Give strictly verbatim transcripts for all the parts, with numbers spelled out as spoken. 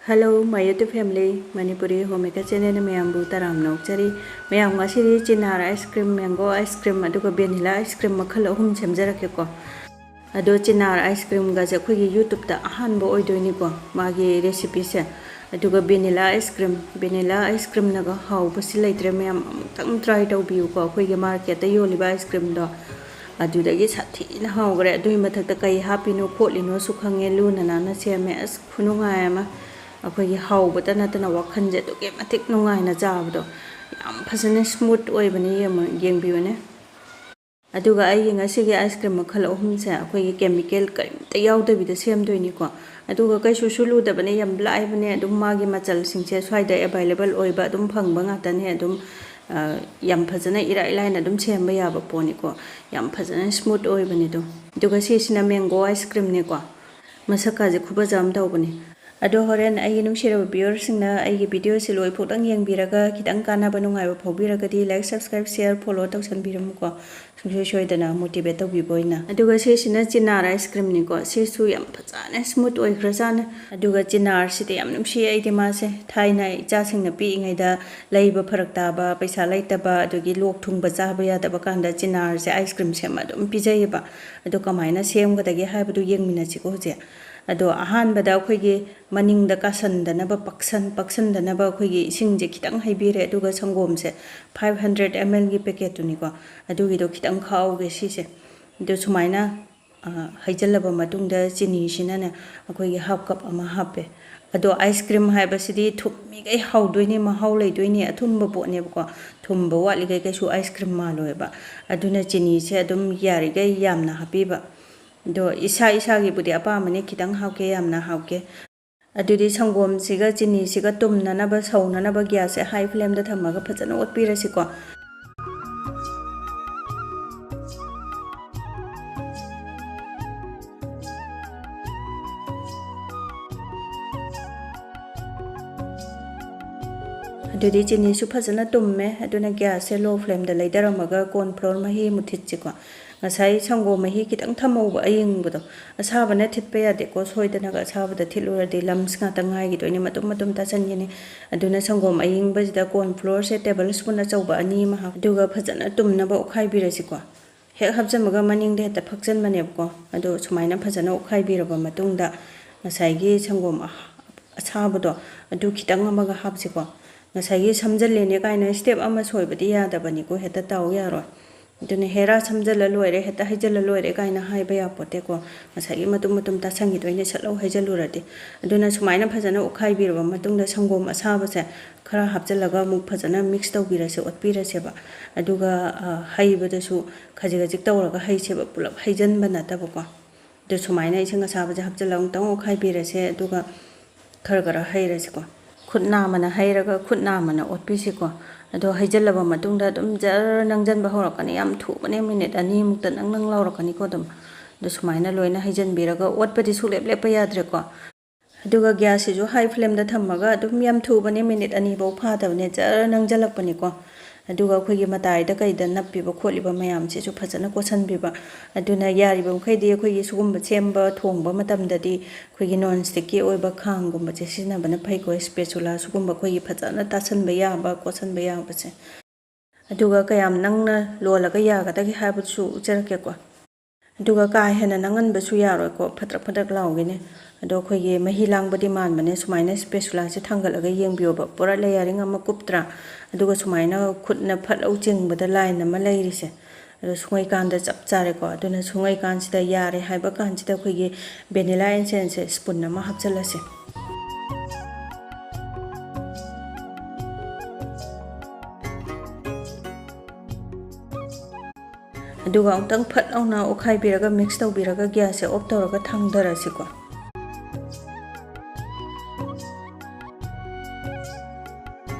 Hello, my YouTube family, Manipuri Homemaker channel ꯅ ꯃꯌꯥꯝꯕꯨ ꯇꯔꯥꯝꯅ ꯑꯣꯛꯆꯔꯤ꯫ ꯃꯌꯥꯝ, ꯉꯁꯤꯗꯤ ꯆꯤꯅꯥꯔ ice cream, mango ice cream, ꯑꯗꯨꯒ vanilla ice cream ꯃꯈꯜ ꯑꯍꯨꯝ ꯁꯦꯝꯖꯔꯛꯀꯦꯀꯣ꯫ ꯑꯗꯣ ꯆꯤꯅꯥꯔ ice cream ꯒꯁꯦ ꯑꯩꯈꯣꯏꯒꯤ YouTube ꯇ ꯑꯍꯥꯟꯕ ꯑꯣꯏꯗꯣꯏꯅꯤꯀꯣ, ꯃꯥꯒꯤ recipe ꯁꯦ꯫ ꯑꯗꯨꯒ vanilla ice cream, vanilla ice cream ꯅꯒ ꯍꯥꯎꯕꯁꯤ ꯂꯩꯇ꯭ꯔꯦ ꯃꯌꯥꯝ, ꯑꯃꯨꯛꯇꯪ try ꯇꯧꯕꯤꯌꯨꯀꯣ꯫ ꯑꯩꯈꯣꯏꯒꯤ market ꯇ ꯌꯣꯜꯂꯤꯕ ice cream ꯗꯣ, ꯑꯗꯨꯗꯒꯤ ꯁꯥꯊꯤꯅ ꯍꯥꯎꯈ꯭ꯔꯦ꯫ ꯑꯗꯨꯒꯤ ꯃꯊꯛꯇ ꯀꯩ ꯍꯥꯞꯄꯤꯅꯣ ꯈꯣꯠꯂꯤꯅꯣꯁꯨ ꯈꯪꯉꯦ, ꯂꯨꯅ ꯅꯥꯟꯅ ꯁꯦꯝꯃꯦ꯫ ꯑꯁ, ꯈꯨꯅꯨꯡꯉꯥꯏ ꯑꯃ꯫ ꯑꯩꯈꯣꯏꯒꯤ ꯍꯥꯎꯕꯇ ꯅꯠꯇꯅ ꯋꯥꯈꯜꯁꯦ ꯑꯗꯨꯛꯀꯤ ꯃꯇꯤꯛ ꯅꯨꯡꯉꯥꯏꯅ ꯆꯥꯕꯗꯣ꯫ ꯌꯥꯝ ꯐꯖꯅ smooth ꯑꯣꯏꯕꯅꯦ, ꯌꯦꯡꯉꯨ-, ꯌꯦꯡꯕꯤꯌꯨꯅꯦ꯫ ꯑꯗꯨꯒ ꯑꯩꯒꯤ ꯉꯁꯤꯒꯤ ice cream ꯃꯈꯜ ꯑꯍꯨꯝꯁꯦ ꯑꯩꯈꯣꯏꯒꯤ chemical ꯀꯔꯤꯝꯇ ꯌꯥꯎꯗꯕꯤꯗ ꯁꯦꯝꯗꯣꯏꯅꯤꯀꯣ꯫ ꯑꯗꯨꯒ ꯀꯩꯁꯨꯁꯨ ꯂꯨꯗꯕꯅꯦ, ꯌꯥꯝ ꯂꯥꯏꯕꯅꯦ꯫ ꯑꯗꯨꯝ ꯃꯥꯒꯤ ꯃꯆꯜꯁꯤꯡꯁꯦ ꯁ꯭ꯋꯥꯏꯗ available ꯑꯣꯏꯕ, ꯑꯗꯨꯝ ꯐꯪꯕ ꯉꯥꯛꯇꯅꯦ꯫ ꯑꯗꯨꯝ, ꯑ, ꯌꯥꯝ ꯐꯖꯅ ꯏꯔꯥꯏ ꯂꯥꯏꯅ ꯑꯗꯨꯝ ꯁꯦꯝꯕ ꯌꯥꯕ ꯄꯣꯠꯅꯤꯀꯣ꯫ ꯌꯥꯝ ꯐꯖꯅ smooth ꯑꯣꯏꯕꯅꯦ ꯑꯗꯣ꯫ ꯑꯗꯨꯒ ꯁꯤꯁꯤꯅ mango ice cream ꯅꯦꯀꯣ꯫ ꯃꯁꯛꯀꯥꯁꯦ ꯈꯨꯐꯖ ꯑꯃ ꯇꯧꯕꯅꯦ꯫ ꯑꯗꯣ ꯍꯣꯔꯦꯟ ꯑꯩꯒꯤ ꯅꯨꯡꯁꯤꯔꯕ viewer ꯁꯤꯡꯅ ꯑꯩꯒꯤ video ꯁꯤ ꯂꯣꯏꯐꯥꯎꯗꯪ ꯌꯦꯡꯕꯤꯔꯒ ꯈꯤꯇꯪ ꯀꯥꯟꯅꯕ ꯅꯨꯡꯉꯥꯏꯕ ꯐꯥꯎꯕꯤꯔꯒꯗꯤ like, subscribe, share, follow ꯇꯧꯁꯟꯕꯤꯔꯝꯃꯨꯀꯣ, ꯁꯨꯡꯁꯣꯏ ꯁꯣꯏꯗꯅ motivate ꯇꯧꯕꯤꯕ ꯑꯣꯏꯅ꯫ ꯑꯗꯨꯒ ꯁꯤꯁꯤꯅ ꯆꯤꯅꯥꯔ ice cream ꯅꯤꯀꯣ꯫ ꯁꯤꯁꯨ ꯌꯥꯝ ꯐꯖꯅ smooth ꯑꯣꯏꯈ꯭ꯔꯖꯥꯠꯅꯤ꯫ ꯑꯗꯨꯒ ꯆꯤꯅꯥꯔꯁꯤꯗꯤ ꯌꯥꯝ ꯅꯨꯡꯁꯤꯌꯦ ꯑꯩꯗꯤ ꯃꯥꯁꯦ꯫ ꯊꯥꯏꯅ ꯏꯆꯥꯁꯤꯡꯅ ꯄꯤꯛꯏꯉꯩꯗ ꯂꯩꯕ ꯐꯔꯛ ꯇꯥꯕ, ꯄꯩꯁꯥ ꯂꯩꯇꯕ, ꯑꯗꯒꯤ ꯂꯣꯛ ꯊꯨꯡꯕ, ꯆꯥꯕ ꯌꯥꯗꯕ ꯀꯥꯟꯗ ꯆꯤꯅꯥꯔꯁꯦ ice cream ꯁꯦꯝꯃ ꯑꯗꯨꯝ ꯄꯤꯖꯩꯌꯦꯕ꯫ ꯑꯗꯣ ꯀꯃꯥꯏꯅ ꯁꯦꯝꯒꯗꯒꯦ ꯍꯥꯏꯕꯗꯨ ꯌꯦꯡꯃꯤꯟꯅꯁꯤꯀꯣ ꯍꯧꯖꯤꯛ꯫ ꯑꯗꯣ ꯑꯍꯥꯟꯕꯗ ꯑꯩꯈꯣꯏꯒꯤ ꯃꯅꯤꯡꯗ ꯀꯥꯁꯟꯗꯅꯕ, ꯄꯛꯁꯟ-, ꯄꯛꯁꯟꯗꯅꯕ ꯑꯩꯈꯣꯏꯒꯤ ꯏꯁꯤꯡꯁꯦ ꯈꯤꯇꯪ ꯍꯩꯕꯤꯔꯦ, ꯑꯗꯨꯒ ꯁꯪꯒꯣꯝꯁꯦ five hundred ml ꯒꯤ packet ꯇꯨꯅꯤꯀꯣ, ꯑꯗꯨꯒꯤꯗꯣ ꯈꯤꯇꯪ ꯈꯥꯛꯍꯧꯒꯦ ꯁꯤꯁꯦ꯫ ꯑꯗꯨ ꯁꯨꯃꯥꯏꯅ, ꯑ, ꯍꯩꯖꯤꯜꯂꯕ ꯃꯇꯨꯡꯗ ꯆꯤꯅꯤꯁꯤꯅꯅꯦ ꯑꯩꯈꯣꯏꯒꯤ half cup ꯑꯃ ꯍꯥꯞꯄꯦ꯫ ꯑꯗꯣ ice cream ꯍꯥꯏꯕꯁꯤꯗꯤ ꯊꯨꯝꯃꯤꯈꯩ ꯍꯥꯎꯗꯣꯏꯅꯤ, ꯃꯍꯥꯎ ꯂꯩꯗꯣꯏꯅꯤ, ꯑꯊꯨꯝꯕ ꯄꯣꯠꯅꯦꯕꯀꯣ꯫ ꯊꯨꯝꯕ ꯋꯥꯠꯂꯤꯈꯩ ꯀꯩꯁꯨ ice cream ꯃꯥꯜꯂꯣꯏꯕ꯫ ꯑꯗꯨꯅ ꯆꯤꯅꯤꯁꯦ ꯑꯗꯨꯝ ꯌꯥꯔꯤꯈꯩ ꯌꯥꯝꯅ ꯍꯥꯞꯄꯤꯕ꯫ ꯑꯗꯣ ꯏꯁꯥ ꯏꯁꯥꯒꯤꯕꯨꯗꯤ ꯑꯄꯥꯝꯕꯅꯤ, ꯈꯤꯇꯪ ꯍꯥꯞꯀꯦ, ꯌꯥꯝꯅ ꯍꯥꯞꯀꯦ꯫ ꯑꯗꯨꯗꯤ ꯁꯪꯒꯣꯝꯁꯤꯒ ꯆꯤꯅꯤꯁꯤꯒ ꯇꯨꯝꯅꯅꯕ, ꯁꯧꯅꯅꯕ gas ꯁꯦ high flame ꯗ ꯊꯝꯃꯒ ꯐꯖꯅ ꯑꯣꯠꯄꯤꯔꯁꯤꯀꯣ꯫ ꯑꯗꯨꯗꯤ ꯆꯤꯅꯤꯁꯨ ꯐꯖꯅ ꯇꯨꯝꯃꯦ, ꯑꯗꯨꯅ gas ꯁꯦ low flame ꯗ ꯂꯩꯊꯔꯝꯃꯒ corn flour ꯃꯍꯤ ꯃꯨꯊꯤꯠꯁꯤꯀꯣ꯫ ꯉꯁꯥꯏ ꯁꯪꯒꯣꯝ ꯃꯍꯤ ꯈꯤꯇꯪ ꯊꯝꯍꯧꯕ ꯑꯌꯤꯡꯕꯗꯣ, ꯑꯁꯥꯕꯅ ꯊꯤꯠꯄ ꯌꯥꯗꯦꯀꯣ, ꯁꯣꯏꯗꯅꯒ ꯑꯁꯥꯕꯗ ꯊꯤꯠꯂꯨꯔꯗꯤ ꯂꯝꯁ ꯉꯥꯛꯇ ꯉꯥꯏꯈꯤꯗꯣꯏꯅꯦ, ꯃꯇꯨꯝ ꯃꯇꯨꯝ ꯇꯥꯁꯟꯈꯤꯅꯤ꯫ ꯑꯗꯨꯅ ꯁꯪꯒꯣꯝ ꯑꯌꯤꯡꯕꯁꯤꯗ corn flourꯁꯦ table spoon ꯑꯆꯧꯕ ꯑꯅꯤ ꯑꯃ ꯍꯥꯞ-, ꯑꯗꯨꯒ ꯐꯖꯅ ꯇꯨꯝꯅꯕ ꯑꯣꯠꯈꯥꯏꯕꯤꯔꯁꯤꯀꯣ꯫ ꯍꯦꯛ ꯍꯥꯞꯆꯟꯕꯒ ꯃꯅꯤꯡꯗ ꯍꯦꯛꯇ ꯐꯛꯆꯟꯕꯅꯦꯕꯀꯣ꯫ ꯑꯗꯣ ꯁꯨꯃꯥꯏꯅ ꯐꯖꯅ ꯑꯣꯠꯈꯥꯏꯕꯤꯔꯕ ꯃꯇꯨꯡꯗ, ꯉꯁꯥꯏꯒꯤ ꯁꯪꯒꯣꯝ ꯑ-, ꯑꯁꯥꯕꯗꯣ, ꯑꯗꯨ ꯈꯤꯇꯪ ꯑꯃꯒ ꯍꯥꯞꯁꯤꯀꯣ꯫ ꯉꯁꯥꯏꯒꯤ ꯁꯝꯖꯜꯂꯦꯅꯦ ꯀꯥꯏꯅ step ꯑꯃ ꯁꯣꯏꯕꯗꯤ ꯌꯥꯗꯕꯅꯤꯀꯣ, ꯍꯦꯛꯇ ꯇꯥꯎ ꯌꯥꯔꯣꯏ꯫ ꯑꯗꯨꯅ ꯍꯦꯔꯥ ꯁꯝꯖꯜꯂ ꯂꯣꯏꯔꯦ, ꯍꯦꯛꯇ ꯍꯩꯖꯜꯂ ꯂꯣꯏꯔꯦ ꯀꯥꯏꯅ ꯍꯥꯏꯕ ꯌꯥꯄꯣꯠꯇꯦꯀꯣ꯫ ꯉꯁꯥꯏꯒꯤ ꯃꯇꯨꯝ ꯃꯇꯨꯝ ꯇꯥꯁꯟꯈꯤꯗꯣꯏꯅꯦ, ꯁꯠ ꯂꯧ ꯍꯩꯖꯜꯂꯨꯔꯗꯤ꯫ ꯑꯗꯨꯅ ꯁꯨꯃꯥꯏꯅ ꯐꯖꯅ ꯑꯣꯠꯈꯥꯏꯕꯤꯔꯕ ꯃꯇꯨꯡꯗ, ꯁꯪꯒꯣꯝ ꯑꯁꯥꯕꯁꯦ ꯈꯔ ꯍꯥꯞꯆꯤꯜꯂꯒ ꯑꯃꯨꯛ ꯐꯖꯅ mix ꯇꯧꯕꯤꯔꯁꯦ, ꯑꯣꯠꯄꯤꯔꯁꯦꯕ꯫ ꯑꯗꯨꯒ, ꯑ, ꯍꯩꯕꯗꯁꯨ ꯈꯖꯤꯛ ꯈꯖꯤꯛ ꯇꯧꯔꯒ ꯍꯩꯁꯦꯕ, ꯄꯨꯂꯞ ꯍꯩꯖꯟꯕ ꯅꯠꯇꯕꯀꯣ꯫ ꯑꯗꯨ ꯁꯨꯃꯥꯏꯅ ꯏꯁꯤꯡ ꯑꯁꯥꯕꯁꯦ ꯍꯥꯞꯆꯤꯜꯂꯒ ꯑꯃꯨꯛꯇꯪ ꯑꯣꯠꯈꯥꯏꯕꯤꯔꯁꯦ, ꯑꯗꯨꯒ ꯈꯔ ꯈꯔ ꯍꯩꯔꯁꯤꯀꯣ꯫ ꯈꯨꯠ ꯅꯥꯝꯃꯅ ꯍꯩꯔꯒ ꯈꯨꯠ ꯅꯥꯝꯃꯅ ꯑꯣꯠꯄꯤꯁꯤꯀꯣ꯫ ꯑꯗꯣ ꯍꯩꯖꯤꯜꯂꯕ ꯃꯇꯨꯡꯗ ꯑꯗꯨꯝ ꯖꯔ ꯅꯪꯖꯟꯕ ꯍꯧꯔꯛꯀꯅꯤ꯫ ꯌꯥꯝ ꯊꯨꯕꯅꯦ, ꯃꯤꯅꯤꯠ ꯑꯅꯤꯃꯨꯛꯇ ꯅꯪ ꯅꯪ ꯂꯥꯎꯔꯛꯀꯅꯤꯀꯣ ꯑꯗꯨꯝ꯫ ꯑꯗꯣ ꯁꯨꯃꯥꯏꯅ ꯂꯣꯏꯅ ꯍꯩꯖꯤꯟꯕꯤꯔꯒ ꯑꯣꯠꯄꯗꯤ ꯁꯨꯡꯂꯦꯞ ꯂꯦꯞꯄ ꯌꯥꯗ꯭ꯔꯦꯀꯣ꯫ ꯑꯗꯨꯒ gas ꯁꯤꯁꯨ high flame ꯗ ꯊꯝꯃꯒ ꯑꯗꯨꯝ ꯌꯥꯝ ꯊꯨꯕꯅꯦ, ꯃꯤꯅꯤꯠ ꯑꯅꯤ ꯐꯥꯎ ꯐꯥꯗꯕꯅꯦ, ꯖꯔ ꯅꯪꯖꯜꯂꯛꯄꯅꯤꯀꯣ꯫ ꯑꯗꯨꯒ ꯑꯩꯈꯣꯏꯒꯤ ꯃꯇꯥꯏꯗ ꯀꯩꯗ ꯅꯞꯄꯤꯕ ꯈꯣꯠꯂꯤꯕ ꯃꯌꯥꯝꯁꯤꯁꯨ ꯐꯖꯅ ꯀꯣꯠꯁꯟꯕꯤꯕ꯫ ꯑꯗꯨꯅ ꯌꯥꯔꯤꯕ ꯃꯈꯩꯗꯤ ꯑꯩꯈꯣꯏꯒꯤ ꯁꯤꯒꯨꯝꯕ ꯁꯦꯝꯕ ꯊꯣꯡꯕ ꯃꯇꯝꯗꯗꯤ ꯑꯩꯈꯣꯏꯒꯤ non stick ꯀꯤ ꯑꯣꯏꯕ ꯈꯥꯡꯒꯨꯝꯕꯁꯦ ꯁꯤꯖꯤꯟꯅꯕꯅ ꯐꯩꯀꯣ, spatula ꯁꯤꯒꯨꯝꯕ ꯑꯩꯈꯣꯏꯒꯤ ꯐꯖꯅ ꯇꯥꯁꯟꯕ ꯌꯥꯕ, ꯀꯣꯠꯁꯟꯕ ꯌꯥꯕꯁꯦ꯫ ꯑꯗꯨꯒ ꯀꯌꯥꯝ ꯅꯪꯅ ꯂꯣꯜꯂꯒ ꯌꯥꯒꯗꯒꯦ ꯍꯥꯏꯕꯗꯨꯁꯨ ꯎꯠꯆꯔꯛꯀꯦꯀꯣ꯫ ꯑꯗꯨꯒ ꯀꯥ ꯍꯦꯟꯅ ꯅꯪꯍꯟꯕꯁꯨ ꯌꯥꯔꯣꯏꯀꯣ, ꯐꯗ꯭ꯔꯛ ꯐꯗ꯭ꯔꯛ ꯂꯥꯎꯒꯅꯤ꯫ ꯑꯗꯣ ꯑꯩꯈꯣꯏꯒꯤ ꯃꯍꯤ ꯂꯥꯡꯕꯗꯤ ꯃꯥꯟꯕꯅꯦ, ꯁꯨꯃꯥꯏꯅ spatula ꯁꯦ ꯊꯥꯡꯒꯠꯂꯒ ꯌꯦꯡꯕꯤꯌꯣꯕ, ꯄꯨꯔꯥ layering ꯑꯃ ꯀꯨꯞꯇ꯭ꯔꯥ? ꯑꯗꯨꯒ ꯁꯨꯃꯥꯏꯅ ꯈꯨꯠꯅ ꯐꯠ ꯂꯧ ꯆꯤꯡꯕꯗ line ꯑꯃ ꯂꯩꯔꯤꯁꯦ, ꯑꯗꯣ ꯁꯨꯡꯉꯩꯀꯥꯟꯗ ꯆꯞ ꯆꯥꯔꯦꯀꯣ꯫ ꯑꯗꯨꯅ ꯁꯨꯡꯉꯩꯀꯥꯟꯁꯤꯗ ꯌꯥꯔꯦ ꯍꯥꯏꯕ ꯀꯥꯟꯁꯤꯗ ꯑꯩꯈꯣꯏꯒꯤ vanilla essence ꯁꯦ spoon ꯑꯃ ꯍꯥꯞꯆꯤꯜꯂꯁꯦ꯫ ꯑꯗꯨꯒ ꯑꯃꯨꯛꯇꯪ ꯐꯠ ꯂꯥꯎꯅ ꯑꯣꯠꯈꯥꯏꯕꯤꯔꯒ mix ꯇꯧꯕꯤꯔꯒ gas ꯁꯦ off ꯇꯧꯔꯒ ꯊꯥꯡꯊꯔꯁꯤꯀꯣ꯫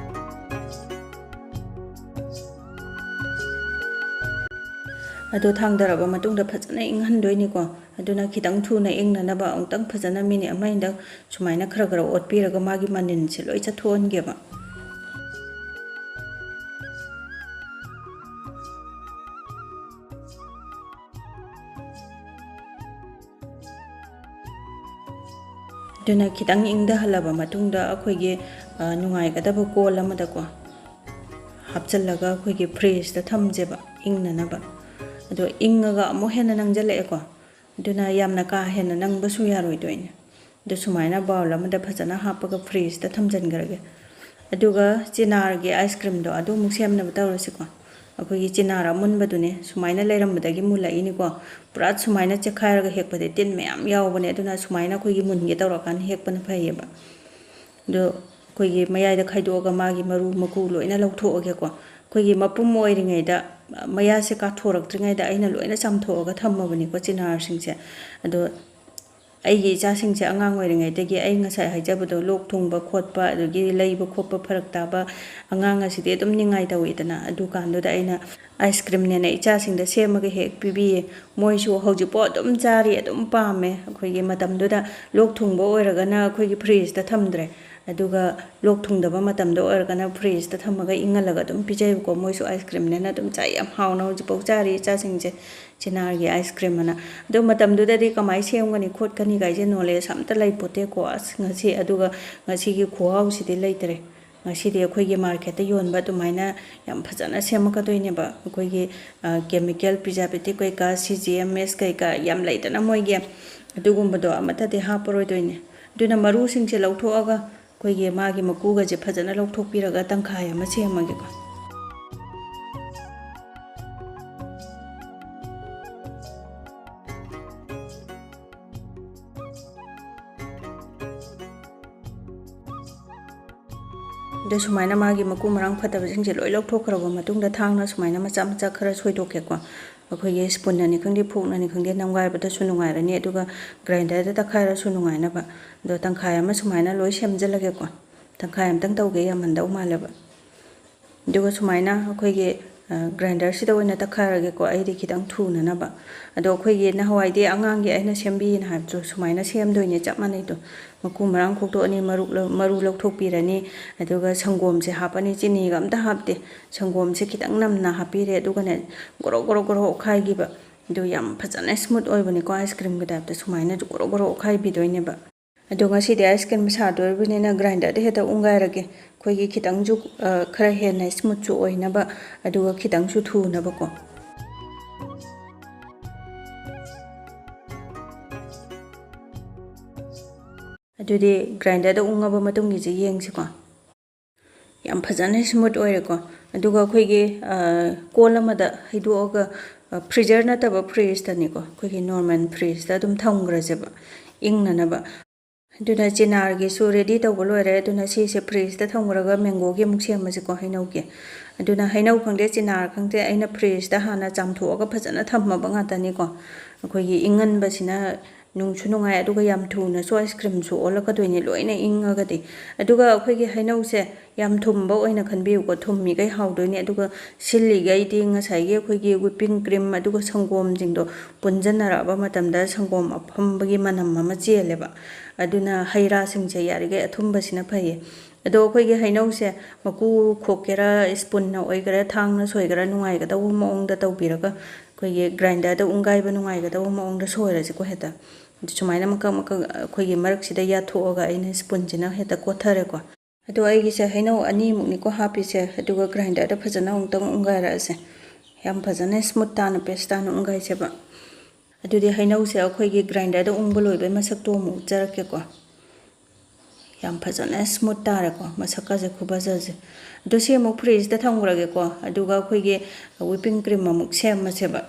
ꯑꯗꯣ ꯊꯥꯡꯗꯔꯕ ꯃꯇꯨꯡꯗ ꯐꯖꯅ ꯏꯪꯍꯟꯗꯣꯏꯅꯤꯀꯣ꯫ ꯑꯗꯨꯅ ꯈꯤꯇꯪ ꯊꯨꯅ ꯏꯪꯅꯅꯕ ꯑꯃꯨꯛꯇꯪ ꯐꯖꯅ minute ꯑꯃ ꯑꯅꯤꯗꯪ ꯁꯨꯃꯥꯏꯅ ꯈꯔ ꯈꯔ ꯑꯣꯠꯄꯤꯔꯒ ꯃꯥꯒꯤ ꯃꯅꯤꯟꯁꯦ ꯂꯣꯏ ꯆꯠꯊꯣꯛꯍꯟꯒꯦꯕ꯫ ꯑꯗꯨꯅ ꯈꯤꯇꯪ ꯏꯪꯊꯍꯜꯂꯕ ꯃꯇꯨꯡꯗ ꯑꯩꯈꯣꯏꯒꯤ, ꯑ, ꯅꯨꯡꯉꯥꯏꯒꯗꯕ ꯀꯣꯜ ꯑꯃꯗꯀꯣ ꯍꯥꯞꯆꯤꯜꯂꯒ ꯑꯩꯈꯣꯏꯒꯤ ꯐ꯭ꯔꯤꯖꯇ ꯊꯝꯁꯦꯕ, ꯏꯪꯅꯅꯕ꯫ ꯑꯗꯣ ꯏꯪꯉꯒ ꯑꯃꯨꯛ ꯍꯦꯟꯅ ꯅꯪꯁꯤꯜꯂꯛꯑꯦꯀꯣ, ꯑꯗꯨꯅ ꯌꯥꯝꯅ ꯀꯥ ꯍꯦꯟꯅ ꯅꯪꯕꯁꯨ ꯌꯥꯔꯣꯏꯗꯣꯏꯅꯦ꯫ ꯑꯗꯣ ꯁꯨꯃꯥꯏꯅ ꯕꯥꯎꯜ ꯑꯃꯗ ꯐꯖꯅ ꯍꯥꯞꯄꯒ ꯐ꯭ꯔꯤꯖꯇ ꯊꯝꯖꯤꯟꯈ꯭ꯔꯒꯦ꯫ ꯑꯗꯨꯒ ꯆꯤꯅꯥꯔꯒꯤ ꯑꯥꯏꯁ ꯀ꯭ꯔꯤꯝꯗꯣ ꯑꯗꯨ ꯑꯃꯨꯛ ꯁꯦꯝꯅꯕ ꯇꯧꯔꯁꯤꯀꯣ꯫ ꯑꯩꯈꯣꯏꯒꯤ ꯆꯤꯅꯥꯔ ꯑꯃꯨꯟꯕꯗꯨꯅꯦ, ꯁꯨꯃꯥꯏꯅ ꯂꯩꯔꯝꯕꯗꯒꯤ ꯃꯨꯜꯂꯛꯏꯅꯤꯀꯣ꯫ ꯄꯨꯔꯥ ꯁꯨꯃꯥꯏꯅ ꯆꯦꯛꯈꯥꯏꯔꯒ ꯍꯦꯛꯄꯗꯤ ꯇꯤꯟ ꯃꯌꯥꯝ ꯌꯥꯎꯕꯅꯦ, ꯑꯗꯨꯅ ꯁꯨꯃꯥꯏꯅ ꯑꯩꯈꯣꯏꯒꯤ ꯃꯨꯟꯒꯦ ꯇꯧꯔꯀꯥꯟꯗ ꯍꯦꯛꯄꯅ ꯐꯩꯌꯦꯕ꯫ ꯑꯗꯣ ꯑꯩꯈꯣꯏꯒꯤ ꯃꯌꯥꯏꯗ ꯈꯥꯏꯗꯣꯛꯑꯒ ꯃꯥꯒꯤ ꯃꯔꯨ ꯃꯀꯨ ꯂꯣꯏꯅ ꯂꯧꯊꯣꯛꯑꯒꯦꯀꯣ꯫ ꯑꯩꯈꯣꯏꯒꯤ ꯃꯄꯨꯝ ꯑꯣꯏꯔꯤꯉꯩꯗ, ꯃꯌꯥꯁꯦ ꯀꯥꯊꯣꯔꯛꯇ꯭ꯔꯤꯉꯩꯗ ꯑꯩꯅ ꯂꯣꯏꯅ ꯆꯥꯝꯊꯣꯛꯑꯒ ꯊꯝꯃꯕꯅꯤꯀꯣ ꯆꯤꯅꯥꯔꯁꯤꯡꯁꯦ꯫ ꯑꯗꯣ ꯑꯩꯒꯤ ꯏꯆꯥꯁꯤꯡꯁꯦ ꯑꯉꯥꯡ ꯑꯣꯏꯔꯤꯉꯩꯗꯒꯤ ꯑꯩ ꯉꯁꯥꯏ ꯍꯥꯏꯖꯕꯗꯣ, ꯂꯣꯛ ꯊꯨꯡꯕ ꯈꯣꯠꯄ, ꯑꯗꯒꯤ ꯂꯩꯕ ꯈꯣꯠꯄ ꯐꯔꯛ ꯇꯥꯕ ꯑꯉꯥꯡ ꯑꯁꯤꯗꯤ ꯑꯗꯨꯝ ꯅꯤꯡꯉꯥꯏ ꯇꯧꯏꯗꯅ, ꯑꯗꯨꯀꯥꯟꯗꯨꯗ ꯑꯩꯅ ꯑꯥꯏꯁ ꯀ꯭ꯔꯤꯝꯅꯦꯅ ꯏꯆꯥꯁꯤꯡꯗ ꯁꯦꯝꯃꯒ ꯍꯦꯛ ꯄꯤꯕꯤꯌꯦ꯫ ꯃꯣꯏꯁꯨ ꯍꯧꯖꯤꯛꯐꯥꯎ ꯑꯗꯨꯝ ꯆꯥꯔꯤ, ꯑꯗꯨꯝ ꯄꯥꯝꯃꯦ꯫ ꯑꯩꯈꯣꯏꯒꯤ ꯃꯇꯝꯗꯨꯗ ꯂꯣꯛ ꯊꯨꯡꯕ ꯑꯣꯏꯔꯒꯅ ꯑꯩꯈꯣꯏꯒꯤ ꯐ꯭ꯔꯤꯖꯇ ꯊꯝꯗ꯭ꯔꯦ, ꯑꯗꯨꯒ ꯂꯣꯛ ꯊꯨꯡꯗꯕ ꯃꯇꯝꯗ ꯑꯣꯏꯔꯒꯅ ꯐ꯭ꯔꯤꯖꯇ ꯊꯝꯃꯒ ꯏꯪꯍꯜꯂꯒ ꯑꯗꯨꯝ ꯄꯤꯖꯩꯕꯀꯣ꯫ ꯃꯣꯏꯁꯨ ꯑꯥꯏꯁ ꯀ꯭ꯔꯤꯝꯅꯦꯅ ꯑꯗꯨꯝ ꯆꯥꯏ, ꯌꯥꯝ ꯍꯥꯎꯅ ꯍꯧꯖꯤꯛꯐꯥꯎ ꯆꯥꯔꯤ ꯏꯆꯥꯁꯤꯡꯁꯦ꯫ ꯆꯤꯅꯥꯔꯒꯤ ꯑꯥꯏꯁ ꯀ꯭ꯔꯤꯝ ꯑꯅ꯫ ꯑꯗꯨ ꯃꯇꯝꯗꯨꯗꯗꯤ ꯀꯃꯥꯏꯅ ꯁꯦꯝꯒꯅꯤ ꯈꯣꯠꯀꯅꯤ ꯀꯥꯏꯁꯦ ꯅꯣꯂꯦꯖ ꯑꯝꯇ ꯂꯩꯄꯣꯠꯇꯦꯀꯣ꯫ ꯑꯁ, ꯉꯁꯤ, ꯑꯗꯨꯒ ꯉꯁꯤꯒꯤ ꯈꯨꯍꯥꯎꯁꯤꯗꯤ ꯂꯩꯇ꯭ꯔꯦ꯫ ꯉꯁꯤꯗꯤ ꯑꯩꯈꯣꯏꯒꯤ ꯃꯥꯔꯀꯦꯠꯇ ꯌꯣꯟꯕ ꯑꯗꯨꯃꯥꯏꯅ ꯌꯥꯝ ꯐꯖꯅ ꯁꯦꯝꯃꯛꯀꯗꯣꯏꯅꯦꯕ꯫ ꯑꯩꯈꯣꯏꯒꯤ, ꯑ, chemical preservative ꯀꯩꯀꯥ, C G M S ꯀꯩꯀꯥ ꯌꯥꯝ ꯂꯩꯗꯅ ꯃꯣꯏꯒꯤ, ꯑꯗꯨꯒꯨꯝꯕꯗꯣ ꯑꯃꯠꯇꯗꯤ ꯍꯥꯞꯄꯔꯣꯏꯗꯣꯏꯅꯦ꯫ ꯑꯗꯨꯅ ꯃꯔꯨꯁꯤꯡꯁꯦ ꯂꯧꯊꯣꯛꯑꯒ ꯑꯩꯈꯣꯏꯒꯤ ꯃꯥꯒꯤ ꯃꯀꯨꯒꯁꯦ ꯐꯖꯅ ꯂꯧꯊꯣꯛꯄꯤꯔꯒ ꯇꯪꯈꯥꯏ ꯑꯃ ꯁꯦꯝꯃꯒꯦꯀꯣ꯫ ꯑꯗꯣ ꯁꯨꯃꯥꯏꯅ ꯃꯥꯒꯤ ꯃꯀꯨ ꯃꯔꯥꯡ ꯐꯠꯇꯕꯁꯤꯡꯁꯦ ꯂꯣꯏ ꯂꯧꯊꯣꯛꯈ꯭ꯔꯕ ꯃꯇꯨꯡꯗ ꯊꯥꯡꯅ ꯁꯨꯃꯥꯏꯅ ꯃꯆꯥ ꯃꯆꯥ ꯈꯔ ꯁꯣꯏꯗꯣꯛꯀꯦꯀꯣ꯫ ꯑꯩꯈꯣꯏꯒꯤ ꯁ꯭ꯄꯨꯟꯅꯅꯤ ꯈꯪꯗꯦ, ꯐꯣꯔꯛꯅꯅꯤ ꯈꯪꯗꯦ, ꯅꯝꯒꯥꯏꯕꯗꯁꯨ ꯅꯨꯡꯉꯥꯏꯔꯅꯤ, ꯑꯗꯨꯒ ꯒ꯭ꯔꯥꯏꯟꯗꯔꯗ ꯇꯛꯈꯥꯏꯔꯁꯨ ꯅꯨꯡꯉꯥꯏꯅꯕ꯫ ꯑꯗꯣ ꯇꯪꯈꯥꯏ ꯑꯃ ꯁꯨꯃꯥꯏꯅ ꯂꯣꯏ ꯁꯦꯝꯖꯤꯜꯂꯒꯦꯀꯣ꯫ ꯇꯪꯈꯥꯏ ꯑꯃꯇꯪ ꯇꯧꯒꯦ, ꯌꯥꯝꯃꯟꯗꯧ ꯃꯥꯜꯂꯦꯕ꯫ ꯑꯗꯨꯒ ꯁꯨꯃꯥꯏꯅ ꯑꯩꯈꯣꯏꯒꯤ, ꯑ, ꯒ꯭ꯔꯥꯏꯟꯗꯔꯁꯤꯗ ꯑꯣꯏꯅ ꯇꯛꯈꯥꯏꯔꯒꯦꯀꯣ, ꯑꯩꯗꯤ ꯈꯤꯇꯪ ꯊꯨꯅꯅꯕ꯫ ꯑꯗꯣ ꯑꯩꯈꯣꯏꯒꯤ ꯅꯍꯥꯟꯋꯥꯏꯗꯤ ꯑꯉꯥꯡꯒꯤ ꯑꯩꯅ ꯁꯦꯝꯕꯤꯌꯦꯅ ꯍꯥꯏꯕꯗꯣ ꯁꯨꯃꯥꯏꯅ ꯁꯦꯝꯗꯣꯏꯅꯦ, ꯆꯞ ꯃꯥꯟꯅꯩꯗꯣ꯫ ꯃꯀꯨ ꯃꯔꯥꯡ ꯈꯣꯛꯇꯣꯛꯑꯅꯤ, ꯃꯔꯨ ꯂꯧ-, ꯃꯔꯨ ꯂꯧꯊꯣꯛꯄꯤꯔꯅꯤ, ꯑꯗꯨꯒ ꯁꯪꯒꯣꯝꯁꯦ ꯍꯥꯞꯄꯅꯤ, ꯆꯤꯅꯤꯒ ꯑꯝꯇ ꯍꯥꯞꯇꯦ꯫ ꯁꯪꯒꯣꯝꯁꯦ ꯈꯤꯇꯪ ꯅꯝꯅ ꯍꯥꯞꯄꯤꯔꯦ, ꯑꯗꯨꯒꯅꯦ ꯒꯣꯔꯣ ꯒꯣꯔꯣ ꯒꯣꯔꯣ ꯑꯣꯠꯈꯥꯏꯈꯤꯕ꯫ ꯑꯗꯨ ꯌꯥꯝ ꯐꯖꯅ ꯁ꯭ꯃꯨꯠ ꯑꯣꯏꯕꯅꯤꯀꯣ, ꯑꯥꯏꯁ ꯀ꯭ꯔꯤꯝꯒꯤ ꯇꯥꯏꯞꯇ ꯁꯨꯃꯥꯏꯅ ꯒꯣꯔꯣ ꯒꯣꯔꯣ ꯑꯣꯠꯈꯥꯏꯕꯤꯗꯣꯏꯅꯦꯕ꯫ ꯑꯗꯣ ꯉꯁꯤꯗꯤ ice cream ꯁꯥꯗꯣꯔꯤꯕꯅꯤꯅ grinderꯗ ꯍꯦꯛꯇ ꯎꯪꯒꯥꯏꯔꯒꯦ꯫ ꯑꯩꯈꯣꯏꯒꯤ ꯈꯤꯇꯪꯁꯨ, ꯑ, ꯈꯔ ꯍꯦꯟꯅ smoothꯁꯨ ꯑꯣꯏꯅꯕ, ꯑꯗꯨꯒ ꯈꯤꯇꯪꯁꯨ ꯊꯨꯅꯕꯀꯣ꯫ ꯑꯗꯨꯗꯤ grinderꯗ ꯎꯪꯉꯕ ꯃꯇꯨꯡꯒꯤꯁꯦ ꯌꯦꯡꯁꯤꯀꯣ꯫ ꯌꯥꯝ ꯐꯖꯅ smooth ꯑꯣꯏꯔꯦꯀꯣ꯫ ꯑꯗꯨꯒ ꯑꯩꯈꯣꯏꯒꯤ, ꯑ, ꯀꯣꯜ ꯑꯃꯗ ꯍꯩꯗꯣꯛꯑꯒ, ꯑ, freezer ꯅꯠꯇꯕ fridgeꯇꯅꯤꯀꯣ, ꯑꯩꯈꯣꯏꯒꯤ normal fridgeꯇ ꯑꯗꯨꯝ ꯊꯝꯈ꯭ꯔꯁꯦꯕ, ꯏꯪꯅꯅꯕ꯫ ꯑꯗꯨꯅ ꯆꯤꯅꯥꯔꯒꯤꯁꯨ ready ꯇꯧꯕ ꯂꯣꯏꯔꯦ꯫ ꯑꯗꯨꯅ ꯁꯤꯁꯦ fridgeꯇ ꯊꯝꯈ꯭ꯔꯒ mangoꯒꯤ ꯑꯃꯨꯛ ꯁꯦꯝꯃꯁꯤꯀꯣ, ꯍꯩꯅꯧꯒꯤ꯫ ꯑꯗꯨꯅ ꯍꯩꯅꯧ ꯈꯪꯗꯦ, ꯆꯤꯅꯥꯔ ꯈꯪꯗꯦ, ꯑꯩꯅ fridgeꯇ ꯍꯥꯟꯅ ꯆꯥꯝꯊꯣꯛꯑꯒ ꯐꯖꯅ ꯊꯝꯃꯕ ꯉꯥꯛꯇꯅꯤꯀꯣ꯫ ꯑꯩꯈꯣꯏꯒꯤ ꯏꯪꯍꯟꯕꯁꯤꯅ ꯅꯨꯡꯁꯨ ꯅꯨꯡꯉꯥꯏ, ꯑꯗꯨꯒ ꯌꯥꯝ ꯊꯨꯅꯁꯨ ice creamꯁꯨ ꯑꯣꯜꯂꯛꯀꯗꯣꯏꯅꯦ, ꯂꯣꯏꯅ ꯏꯪꯉꯒꯗꯤ꯫ ꯑꯗꯨꯒ ꯑꯩꯈꯣꯏꯒꯤ ꯍꯩꯅꯧꯁꯦ ꯌꯥꯝ ꯊꯨꯝꯕ ꯑꯣꯏꯅ ꯈꯟꯕꯤꯌꯨꯀꯣ, ꯊꯨꯝꯃꯤꯈꯩ ꯍꯥꯎꯗꯣꯏꯅꯦ꯫ ꯑꯗꯨꯒ ꯁꯤꯜꯂꯤꯈꯩꯗꯤ ꯉꯁꯥꯏꯒꯤ ꯑꯩꯈꯣꯏꯒꯤ whipping cream ꯑꯗꯨꯒ ꯁꯪꯒꯣꯝꯁꯤꯡꯗꯣ ꯄꯨꯟꯖꯟꯅꯔꯛꯑꯕ ꯃꯇꯝꯗ ꯁꯪꯒꯣꯝ ꯑꯐꯝꯕꯒꯤ ꯃꯅꯝ ꯑꯃ ꯆꯦꯜꯂꯦꯕ꯫ ꯑꯗꯨꯅ ꯍꯩ ꯔꯥꯁꯤꯡꯁꯦ ꯌꯥꯔꯤꯈꯩ ꯑꯊꯨꯝꯕꯁꯤꯅ ꯐꯩꯌꯦ꯫ ꯑꯗꯣ ꯑꯩꯈꯣꯏꯒꯤ ꯍꯩꯅꯧꯁꯦ ꯃꯀꯨ ꯈꯣꯛꯀꯦꯔꯥ, spoonꯅ ꯑꯣꯏꯒꯦꯔꯥ, ꯊꯥꯡꯅ ꯁꯣꯏꯒꯦꯔꯥ, ꯅꯨꯡꯉꯥꯏꯒꯗꯧꯕ ꯃꯑꯣꯡꯗ ꯇꯧꯕꯤꯔꯒ ꯑꯩꯈꯣꯏꯒꯤ grinderꯗ ꯎꯪꯒꯥꯏꯕ ꯅꯨꯡꯉꯥꯏꯒꯗꯧꯕ ꯃꯑꯣꯡꯗ ꯁꯣꯏꯔꯁꯤꯀꯣ ꯍꯦꯛꯇ꯫ ꯁꯨꯃꯥꯏꯅ ꯃꯀꯛ ꯃꯀꯛ ꯑꯩꯈꯣꯏꯒꯤ ꯃꯔꯛꯁꯤꯗ ꯌꯥꯊꯣꯛꯑꯒ ꯑꯩꯅ spoonꯁꯤꯅ ꯍꯦꯛꯇ ꯀꯣꯠꯊꯔꯦꯀꯣ꯫ ꯑꯗꯣ ꯑꯩꯒꯤꯁꯦ ꯍꯩꯅꯧ ꯑꯅꯤꯃꯨꯛꯅꯤꯀꯣ ꯍꯥꯞꯄꯤꯁꯦ, ꯑꯗꯨꯒ grinderꯗ ꯐꯖꯅ ꯑꯃꯨꯛꯇꯪ ꯎꯪꯒꯥꯏꯔꯛꯑꯁꯦ꯫ ꯌꯥꯝ ꯐꯖꯅ smooth ꯇꯥꯅ, paste ꯇꯥꯅ ꯎꯪꯒꯥꯏꯁꯦꯕ꯫ ꯑꯗꯨꯗꯤ ꯍꯩꯅꯧꯁꯦ ꯑꯩꯈꯣꯏꯒꯤ grinderꯗ ꯎꯪꯕ ꯂꯣꯏꯕꯩ ꯃꯁꯛꯇꯣ ꯑꯃꯨꯛ ꯎꯠꯆꯔꯛꯀꯦꯀꯣ꯫ ꯌꯥꯝ ꯐꯖꯅ smooth ꯇꯥꯔꯦꯀꯣ, ꯃꯁꯛꯀꯁꯦ ꯈꯨꯐꯖꯁꯦ꯫ ꯑꯗꯣ ꯁꯤ ꯑꯃꯨꯛ fridgeꯇ ꯊꯝꯈ꯭ꯔꯒꯦꯀꯣ, ꯑꯗꯨꯒ ꯑꯩꯈꯣꯏꯒꯤ whipping cream ꯑꯃꯨꯛ ꯁꯦꯝꯃꯁꯦꯕ꯫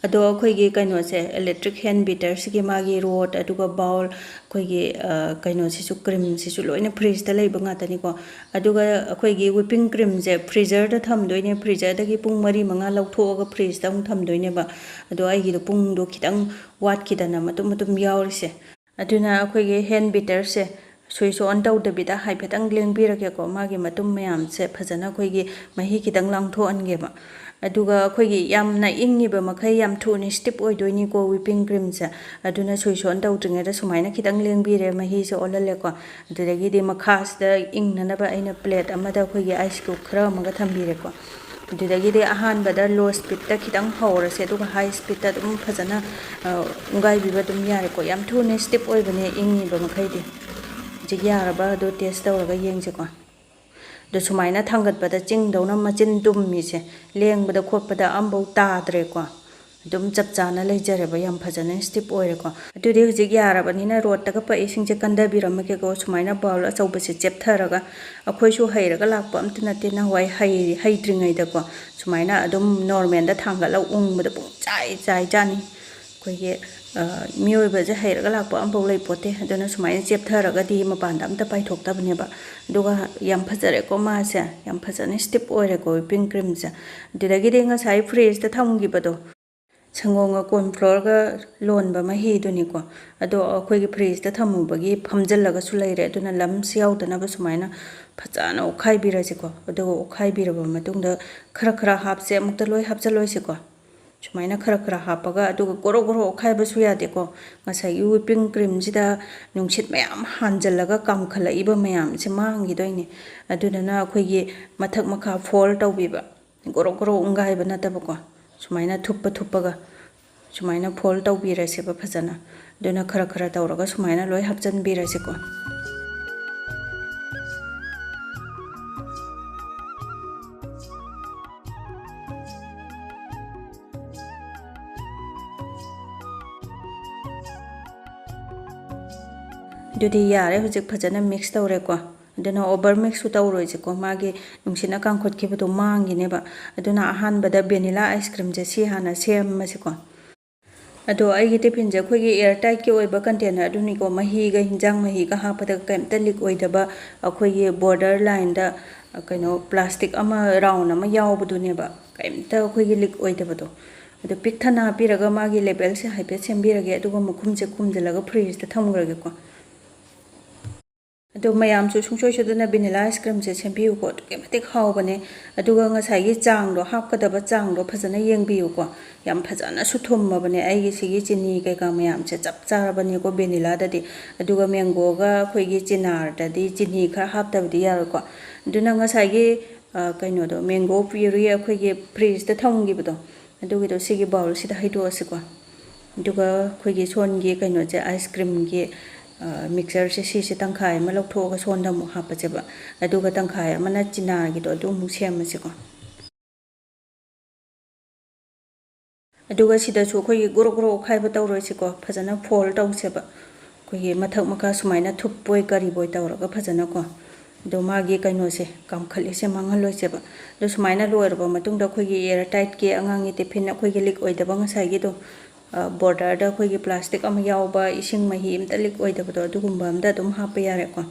ꯑꯗꯣ ꯑꯩꯈꯣꯏꯒꯤ ꯀꯩꯅꯣꯁꯦ, electric hand beaterꯁꯤꯒꯤ ꯃꯥꯒꯤ rod, ꯑꯗꯨꯒ bowl, ꯑꯩꯈꯣꯏꯒꯤ, ꯑ, ꯀꯩꯅꯣꯁꯤꯁꯨ, creamꯁꯤꯁꯨ ꯂꯣꯏꯅ fridgeꯇ ꯂꯩꯕ ꯉꯥꯛꯇꯅꯤꯀꯣ꯫ ꯑꯗꯨꯒ ꯑꯩꯈꯣꯏꯒꯤ whipping creamꯁꯦ freezerꯗ ꯊꯝꯗꯣꯏꯅꯦ, freezerꯗꯒꯤ ꯄꯨꯡ ꯃꯔꯤ ꯃꯉꯥ ꯂꯧꯊꯣꯛꯑꯒ fridgeꯇ ꯑꯃꯨꯛ ꯊꯝꯗꯣꯏꯅꯦꯕ꯫ ꯑꯗꯣ ꯑꯩꯒꯤꯗꯣ ꯄꯨꯡꯗꯣ ꯈꯤꯇꯪ ꯋꯥꯠꯈꯤꯗꯅ ꯃꯇꯨꯝ ꯃꯇꯨꯝ ꯌꯥꯎꯔꯤꯁꯦ꯫ ꯑꯗꯨꯅ ꯑꯩꯈꯣꯏꯒꯤ hand beaterꯁꯦ switch on ꯇꯧꯗꯕꯤꯗ ꯍꯥꯏꯐꯦꯠꯇꯪ ꯂꯦꯡꯕꯤꯔꯒꯦꯀꯣ, ꯃꯥꯒꯤ ꯃꯇꯨꯝ ꯃꯌꯥꯝꯁꯦ ꯐꯖꯅ ꯑꯩꯈꯣꯏꯒꯤ ꯃꯍꯤ ꯈꯤꯇꯪ ꯂꯥꯡꯊꯣꯛꯍꯟꯒꯦꯕ꯫ ꯑꯗꯨꯒ ꯑꯩꯈꯣꯏꯒꯤ ꯌꯥꯝꯅ ꯏꯪꯉꯤꯕ ꯃꯈꯩ ꯌꯥꯝ ꯊꯨꯅ steep ꯑꯣꯏꯗꯣꯏꯅꯤꯀꯣ whipping creamꯁꯦ꯫ ꯑꯗꯨꯅ switch on ꯇꯧꯗ꯭ꯔꯤꯉꯩꯗ ꯁꯨꯃꯥꯏꯅ ꯈꯤꯇꯪ ꯂꯦꯡꯕꯤꯔꯦ, ꯃꯍꯤꯁꯦ ꯑꯣꯜꯍꯜꯂꯦꯀꯣ꯫ ꯑꯗꯨꯗꯒꯤꯗꯤ ꯃꯈꯥꯁꯤꯗ ꯏꯪꯅꯅꯕ ꯑꯩꯅ plate ꯑꯃꯗ ꯑꯩꯈꯣꯏꯒꯤ ice cube ꯈꯔ ꯑꯃꯒ ꯊꯝꯕꯤꯔꯦꯀꯣ꯫ ꯑꯗꯨꯗꯒꯤꯗꯤ ꯑꯍꯥꯟꯕꯗ low speedꯇ ꯈꯤꯇꯪ ꯍꯧꯔꯁꯦ, ꯑꯗꯨꯒ high speedꯇ ꯑꯗꯨꯝ ꯐꯖꯅ, ꯑ, ꯎꯪꯒꯥꯏꯕꯤꯕ ꯑꯗꯨꯝ ꯌꯥꯔꯦꯀꯣ꯫ ꯌꯥꯝ ꯊꯨꯅ stiff ꯑꯣꯏꯕꯅꯦ ꯏꯪꯉꯤꯕ ꯃꯈꯩꯗꯤ꯫ ꯍꯧꯖꯤꯛ ꯌꯥꯔꯕ ꯑꯗꯨ test ꯇꯧꯔꯒ ꯌꯦꯡꯁꯦꯀꯣ꯫ ꯑꯗꯣ ꯁꯨꯃꯥꯏꯅ ꯊꯥꯡꯒꯠꯄꯗ ꯆꯤꯡꯗꯧꯅ ꯃꯆꯤꯟ ꯇꯨꯝꯃꯤꯁꯦ, ꯂꯦꯡꯕꯗ ꯈꯣꯠꯄꯗ ꯑꯝꯐꯥꯎ ꯇꯥꯗ꯭ꯔꯦꯀꯣ꯫ ꯑꯗꯨꯝ ꯆꯞ ꯆꯥꯅ ꯂꯩꯖꯔꯦꯕ, ꯌꯥꯝ ꯐꯖꯅ stiff ꯑꯣꯏꯔꯦꯀꯣ꯫ ꯑꯗꯨꯗꯤ ꯍꯧꯖꯤꯛ ꯌꯥꯔꯕꯅꯤꯅ ꯔꯣꯗꯇꯒ ꯄꯛꯏꯁꯤꯡꯁꯦ ꯀꯟꯊꯕꯤꯔꯝꯃꯒꯦꯀꯣ꯫ ꯁꯨꯃꯥꯏꯅ bowl ꯑꯆꯧꯕꯁꯦ ꯆꯦꯞꯊꯔꯒ, ꯑꯩꯈꯣꯏꯁꯨ ꯍꯩꯔꯒ ꯂꯥꯛꯄ ꯑꯝꯇ ꯅꯠꯇꯦ, ꯅꯍꯥꯟꯋꯥꯏ ꯍꯩ-, ꯍꯩꯇ꯭ꯔꯤꯉꯩꯗꯀꯣ, ꯁꯨꯃꯥꯏꯅ ꯑꯗꯨꯝ normalꯗ ꯊꯥꯡꯒꯠꯂꯒ ꯎꯪꯕꯗ ꯄꯨꯡ ꯆꯥꯏ ꯆꯥꯏ ꯆꯥꯅꯤ꯫ ꯑꯩꯈꯣꯏꯒꯤ, ꯑ, ꯃꯤꯑꯣꯏꯕꯁꯦ ꯍꯩꯔꯒ ꯂꯥꯛꯄ ꯑꯝꯐꯥꯎ ꯂꯩꯄꯣꯠꯇꯦ꯫ ꯑꯗꯨꯅ ꯁꯨꯃꯥꯏꯅ ꯆꯦꯞꯊꯔꯒꯗꯤ ꯃꯄꯥꯟꯗ ꯑꯝꯇ ꯄꯥꯏꯊꯣꯛꯇꯕꯅꯦꯕ꯫ ꯑꯗꯨꯒ ꯌꯥꯝ ꯐꯖꯔꯦꯀꯣ ꯃꯥꯁꯦ, ꯌꯥꯝ ꯐꯖꯅ stiff ꯑꯣꯏꯔꯦꯀꯣ whipping creamꯁꯦ꯫ ꯑꯗꯨꯗꯒꯤꯗꯤ ꯉꯁꯥꯏ fridgeꯇ ꯊꯝꯈꯤꯕꯗꯣ, ꯁꯪꯒꯣꯝꯒ cornflourꯒ ꯂꯣꯟꯕ ꯃꯍꯤꯗꯨꯅꯤꯀꯣ꯫ ꯑꯗꯣ ꯑꯩꯈꯣꯏꯒꯤ fridgeꯇ ꯊꯝꯃꯨꯕꯒꯤ ꯐꯝꯖꯤꯜꯂꯒꯁꯨ ꯂꯩꯔꯦ, ꯑꯗꯨꯅ lumps ꯌꯥꯎꯗꯅꯕ ꯁꯨꯃꯥꯏꯅ ꯐꯖꯅ ꯑꯣꯠꯈꯥꯏꯕꯤꯔꯁꯤꯀꯣ꯫ ꯑꯗꯨꯒ ꯑꯣꯠꯈꯥꯏꯕꯤꯔꯕ ꯃꯇꯨꯡꯗ ꯈꯔ ꯈꯔ ꯍꯥꯞꯁꯦ, ꯑꯃꯨꯛꯇ ꯂꯣꯏ ꯍꯥꯞꯆꯜꯂꯣꯏꯁꯤꯀꯣ꯫ ꯁꯨꯃꯥꯏꯅ ꯈꯔ ꯈꯔ ꯍꯥꯞꯄꯒ, ꯑꯗꯨꯒ ꯒꯣꯔꯣ ꯒꯣꯔꯣ ꯑꯣꯠꯈꯥꯏꯕꯁꯨ ꯌꯥꯗꯦꯀꯣ꯫ ꯉꯁꯥꯏꯒꯤ whipping creamꯁꯤꯗ ꯅꯨꯡꯁꯤꯠ ꯃꯌꯥꯝ ꯍꯥꯟꯖꯜꯂꯒ ꯀꯥꯝꯈꯠꯂꯛꯏꯕ ꯃꯌꯥꯝꯁꯦ ꯃꯥꯡꯈꯤꯗꯣꯏꯅꯦ꯫ ꯑꯗꯨꯗꯨꯅ ꯑꯩꯈꯣꯏꯒꯤ ꯃꯊꯛ ꯃꯈꯥ fold ꯇꯧꯕꯤꯕ, ꯒꯣꯔꯣ ꯒꯣꯔꯣ ꯎꯪꯒꯥꯏꯕ ꯅꯠꯇꯕꯀꯣ, ꯁꯨꯃꯥꯏꯅ ꯊꯨꯞꯄ ꯊꯨꯞꯄꯒ ꯁꯨꯃꯥꯏꯅ fold ꯇꯧꯕꯤꯔꯁꯦꯕ ꯐꯖꯅ꯫ ꯑꯗꯨꯅ ꯈꯔ ꯈꯔ ꯇꯧꯔꯒ ꯁꯨꯃꯥꯏꯅ ꯂꯣꯏ ꯍꯥꯞꯆꯤꯟꯕꯤꯔꯁꯤꯀꯣ꯫ ꯑꯗꯨꯗꯤ ꯌꯥꯔꯦ, ꯍꯧꯖꯤꯛ ꯐꯖꯅ mix ꯇꯧꯔꯦꯀꯣ꯫ ꯑꯗꯨꯅ over mixꯁꯨ ꯇꯧꯔꯣꯏꯁꯦꯀꯣ, ꯃꯥꯒꯤ ꯅꯨꯡꯁꯤꯠꯅ ꯀꯥꯝꯈꯠꯈꯤꯕꯗꯣ ꯃꯥꯡꯈꯤꯅꯦꯕ꯫ ꯑꯗꯨꯅ ꯑꯍꯥꯟꯕꯗ vanilla ice creamꯁꯦ ꯁꯤ ꯍꯥꯟꯅ ꯁꯦꯝꯃꯁꯤꯀꯣ꯫ ꯑꯗꯣ ꯑꯩꯒꯤ tiffinꯁꯦ ꯑꯩꯈꯣꯏꯒꯤ air tightꯀꯤ ꯑꯣꯏꯕ container ꯑꯗꯨꯅꯤꯀꯣ, ꯃꯍꯤꯒ ꯍꯤꯟꯖꯥꯡ ꯃꯍꯤꯒ ꯍꯥꯞꯄꯗ ꯀꯩꯝꯇ leak ꯑꯣꯏꯗꯕ, ꯑꯩꯈꯣꯏꯒꯤ border lineꯗ, ꯑ, ꯀꯩꯅꯣ, plastic ꯑꯃ round ꯑꯃ ꯌꯥꯎꯕꯗꯨꯅꯦꯕ, ꯀꯩꯝꯇ ꯑꯩꯈꯣꯏꯒꯤ leak ꯑꯣꯏꯗꯕꯗꯣ꯫ ꯑꯗꯣ ꯄꯤꯛ ꯊꯟꯅ ꯍꯥꯞꯄꯤꯔꯒ ꯃꯥꯒꯤ labelꯁꯦ ꯍꯥꯏꯐꯦꯠ ꯁꯦꯝꯕꯤꯔꯒꯦ, ꯑꯗꯨꯒ ꯃꯈꯨꯝꯁꯦ ꯈꯨꯝꯖꯤꯜꯂꯒ fridgeꯇ ꯊꯝꯈ꯭ꯔꯒꯦꯀꯣ꯫ ꯑꯗꯣ ꯃꯌꯥꯝꯁꯨ ꯁꯨꯡꯁꯣꯏ ꯁꯣꯏꯗꯅ vanilla ice creamꯁꯦ ꯁꯦꯝꯕꯤꯌꯨꯀꯣ, ꯑꯗꯨꯛꯀꯤ ꯃꯇꯤꯛ ꯍꯥꯎꯕꯅꯦ꯫ ꯑꯗꯨꯒ ꯉꯁꯥꯏꯒꯤ ꯆꯥꯡꯗꯣ, ꯍꯥꯞꯀꯗꯕ ꯆꯥꯡꯗꯣ ꯐꯖꯅ ꯌꯦꯡꯕꯤꯌꯨꯀꯣ꯫ ꯌꯥꯝ ꯐꯖꯅꯁꯨ ꯊꯨꯝꯃꯕꯅꯦ꯫ ꯑꯩꯒꯤ ꯁꯤꯒꯤ ꯆꯤꯅꯤ ꯀꯩꯀꯥ ꯃꯌꯥꯝꯁꯦ ꯆꯞ ꯆꯥꯔꯕꯅꯦꯀꯣ vanilladꯗꯤ꯫ ꯑꯗꯨꯒ mangoꯒ ꯑꯩꯈꯣꯏꯒꯤ ꯆꯤꯅꯥꯔꯗꯗꯤ ꯆꯤꯅꯤ ꯈꯔ ꯍꯥꯞꯇꯕꯗꯤ ꯌꯥꯔꯣꯏꯀꯣ꯫ ꯑꯗꯨꯅ ꯉꯁꯥꯏꯒꯤ ꯀꯩꯅꯣꯗꯣ, ꯃꯦꯡꯒꯣ ꯄ꯭ꯌꯨꯔꯤ ꯑꯩꯈꯣꯏꯒꯤ ꯐ꯭ꯔꯤꯖꯇ ꯊꯝꯈꯤꯕꯗꯣ, ꯑꯗꯨꯒꯤꯗꯣ ꯁꯤꯒꯤ ꯕꯥꯎꯜꯁꯤꯗ ꯍꯩꯗꯣꯛꯑꯁꯤꯀꯣ꯫ ꯑꯗꯨꯒ ꯑꯩꯈꯣꯏꯒꯤ ꯁꯣꯟꯒꯤ ꯀꯩꯅꯣꯁꯦ, ꯑꯥꯏꯁ ꯀ꯭ꯔꯤꯝꯒꯤ ꯃꯤꯛꯆꯔꯁꯦ, ꯁꯤꯁꯦ ꯇꯪꯈꯥꯏ ꯑꯃ ꯂꯧꯊꯣꯛꯑꯒ ꯁꯣꯟꯗ ꯑꯃꯨꯛ ꯍꯥꯞꯄꯁꯦꯕ꯫ ꯑꯗꯨꯒ ꯇꯪꯈꯥꯏ ꯑꯃꯅ ꯆꯤꯅꯥꯒꯤꯗꯣ ꯑꯗꯨ ꯑꯃꯨꯛ ꯁꯦꯝꯃꯁꯤꯀꯣ꯫ ꯑꯗꯨꯒ ꯁꯤꯗꯁꯨ ꯑꯩꯈꯣꯏꯒꯤ ꯒ꯭ꯔꯣ ꯒ꯭ꯔꯣ ꯑꯣꯠꯈꯥꯏꯕ ꯇꯧꯔꯣꯏꯁꯤꯀꯣ, ꯐꯖꯅ ꯐꯣꯜ ꯇꯧꯁꯦꯕ꯫ ꯑꯩꯈꯣꯏꯒꯤ ꯃꯊꯛ ꯃꯈꯥ ꯁꯨꯃꯥꯏꯅ ꯊꯨꯞꯄꯣꯏ ꯀꯔꯤꯕꯣꯏ ꯇꯧꯔꯒ ꯐꯖꯅꯀꯣ꯫ ꯑꯗꯣ ꯃꯥꯒꯤ ꯀꯩꯅꯣꯁꯦ, ꯀꯥꯝꯈꯠꯂꯤꯁꯦ ꯃꯥꯡꯍꯜꯂꯣꯏꯁꯦꯕ꯫ ꯑꯗꯣ ꯁꯨꯃꯥꯏꯅ ꯂꯣꯏꯔꯕ ꯃꯇꯨꯡꯗ ꯑꯩꯈꯣꯏꯒꯤ ꯑꯦꯌꯔ ꯇꯥꯏꯠꯀꯤ ꯑꯉꯥꯡꯒꯤ ꯇꯤꯐꯤꯟ, ꯑꯩꯈꯣꯏꯒꯤ ꯂꯤꯛ ꯑꯣꯏꯗꯕ ꯉꯁꯥꯏꯒꯤꯗꯣ, ꯕꯣꯔꯗꯔꯗ ꯑꯩꯈꯣꯏꯒꯤ ꯄ꯭ꯂꯥꯁꯇꯤꯛ ꯑꯃ ꯌꯥꯎꯕ, ꯏꯁꯤꯡ ꯃꯍꯤ ꯑꯝꯇ ꯂꯤꯛ ꯑꯣꯏꯗꯕꯗꯣ, ꯑꯗꯨꯒꯨꯝꯕ ꯑꯝꯗ ꯑꯗꯨꯝ ꯍꯥꯞꯄ ꯌꯥꯔꯦꯀꯣ꯫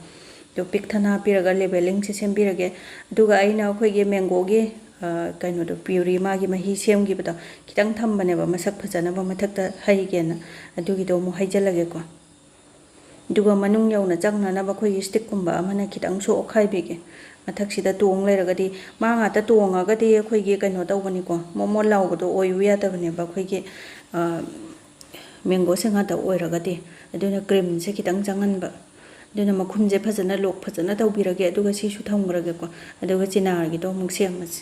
ꯑꯗꯣ ꯄꯤꯛ ꯊꯟꯅ ꯍꯥꯞꯄꯤꯔꯒ ꯂꯦꯕꯦꯂꯤꯡꯁꯦ ꯁꯦꯝꯕꯤꯔꯒꯦ꯫ ꯑꯗꯨꯒ ꯑꯩꯅ ꯑꯩꯈꯣꯏꯒꯤ ꯃꯦꯡꯒꯣꯒꯤ, ꯑ, ꯀꯩꯅꯣꯗꯣ, ꯄ꯭ꯌꯨꯔꯤ, ꯃꯥꯒꯤ ꯃꯍꯤ ꯁꯦꯝꯈꯤꯕꯗꯣ ꯈꯤꯇꯪ ꯊꯝꯕꯅꯦꯕ, ꯃꯁꯛ ꯐꯖꯅꯕ ꯃꯊꯛꯇ ꯍꯩꯒꯦꯅ꯫ ꯑꯗꯨꯒꯤꯗꯣ ꯑꯃꯨꯛ ꯍꯩꯖꯤꯜꯂꯒꯦꯀꯣ꯫ ꯑꯗꯨꯒ ꯃꯅꯨꯡ ꯌꯧꯅ ꯆꯪꯅꯅꯕ ꯑꯩꯈꯣꯏꯒꯤ ꯁ꯭ꯇꯤꯛꯀꯨꯝꯕ ꯑꯃꯅ ꯈꯤꯇꯪꯁꯨ ꯑꯣꯠꯈꯥꯏꯕꯤꯒꯦ꯫ ꯃꯊꯛꯁꯤꯗ ꯇꯣꯡ ꯂꯩꯔꯒꯗꯤ, ꯃꯥ ꯉꯥꯛꯇ ꯇꯣꯡꯉꯒꯗꯤ ꯑꯩꯈꯣꯏꯒꯤ ꯀꯩꯅꯣ ꯇꯧꯕꯅꯤꯀꯣ, ꯃꯣꯃꯣꯟ ꯂꯥꯎꯕꯗꯣ ꯑꯣꯏꯌꯨ ꯌꯥꯗꯕꯅꯦꯕ ꯑꯩꯈꯣꯏꯒꯤ, ꯑ, ꯃꯦꯡꯒꯣꯁꯦ ꯉꯥꯛꯇ ꯑꯣꯏꯔꯒꯗꯤ꯫ ꯑꯗꯨꯅ ꯀ꯭ꯔꯤꯝꯁꯦ ꯈꯤꯇꯪ ꯆꯪꯍꯟꯕ꯫ ꯑꯗꯨꯅ ꯃꯈꯨꯝꯁꯦ ꯐꯖꯅ ꯂꯣꯛ ꯐꯖꯅ ꯇꯧꯕꯤꯔꯒꯦ, ꯑꯗꯨꯒ ꯁꯤꯁꯨ ꯊꯝꯈ꯭ꯔꯒꯦꯀꯣ꯫ ꯑꯗꯨꯒ ꯆꯤꯅꯥꯔꯒꯤꯗꯣ ꯑꯃꯨꯛ ꯁꯦꯝꯃꯁꯦ꯫